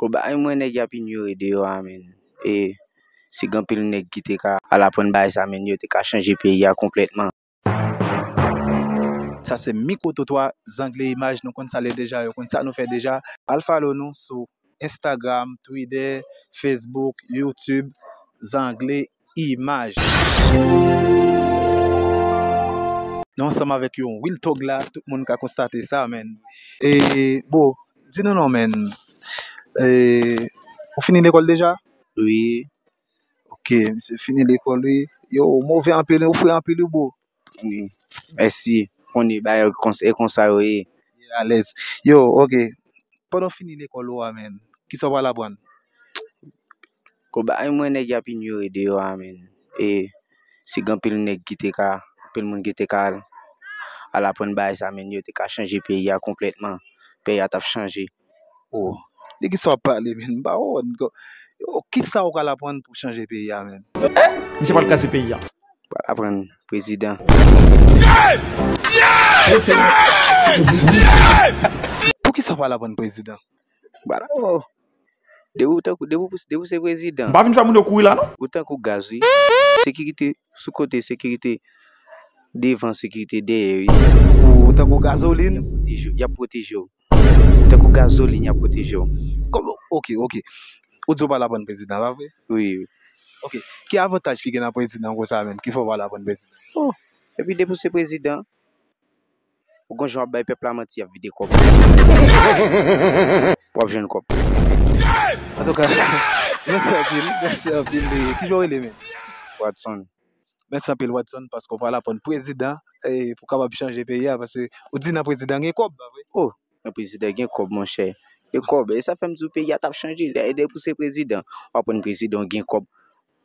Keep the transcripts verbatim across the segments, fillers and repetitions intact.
Bon, bagay mwen nèg y ap inyore deyò a, menn. E si gen anpil nèg ki te ka al aprann bagay sa, menn, yo te ka chanje peyi a konplètman. Sa se Mikwo Twotwa, Zangle Imaj, nou konn sa l ye deja, yo konn sa nou fè deja. Al follow nou sou Instagram, Twitter, Facebook, YouTube, Zangle Imaj. Nou ansanm avèk yon Real Thug la, tout moun ka konstate sa, menn. E, bon, di nou non, menn. E, ou fini lekòl deja? Wi. Ok, misye fini lekòl, wi. Yo, ou move anpil, ou fre anpil, wi, bro. Wi. Mèsi. Konnen bagay kons-, e konsa yo ye. Alèz. Yo, ok. Pandan w fini lekòl ou a, menn, kisa w pral aprann? Bon, bagay mwen nèg y ap inyore deyò a, menn. E si gen anpil nèg ki te ka, anpil moun ki te ka al, al aprann bagay sa, menn, yo te ka chanje peyi a konplètman. Peyi a t ap chanje. Oh, de kisa w ap pale, menn? M pa konprann. Yo, kisa w pral aprann pou chanje peyi a, menn? Misye pral kraze peyi a. Pral aprann prezidan. Poukisa w pral aprann prezidan? Bala, oh. Depi w tankou, depi w, depi w se prezidan. M pa vin fè moun yo kouri la, non. Ou tankou gaz, wi. Sekirite sou kote, sekirite devan, sekirite dèyè, wi. Ou tankou gazolin. Y ap pwoteje w, y ap pwoteje w. Tankou gazolin, y ap pwoteje w. Kòm, ok, ok. Ou di w pral aprann prezidan, pa vre? Wi, wi. Ok. Ki avantaj ki gen nan prezidan konsa, menn? Ki fè w pral aprann prezidan? Oh, epi depi w se prezidan, ou gon jan w ap bay pèp la manti, y ap vide kòb. W ap jwenn kòb. Antouka, mèsi anpil, mèsi anpil. E, ki jan w rele, menn? Watson. Mèsi anpil, Watson, paske w pral aprann prezidan, e, pou kapab chanje peyi a, paske ou di nan prezidan gen kòb, pa vre? Oh, nan prezidan gen kòb, monchè. Gen kòb. E sa fè m di w peyi a t ap chanje. Lè, depi w se prezidan, w aprann prezidan gen kòb.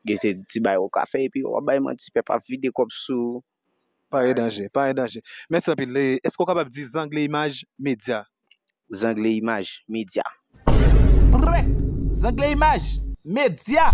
Gen se ti bagay ou ka fè, epi w ap bay manti, pèp ap vide kòb sou ou. Pa gen danje, pa gen danje. Mèsi anpil. E, èske w kapab di Zangle Imaj Medya? Zangle Imaj Medya. Prèt! Zangle Imaj Medya!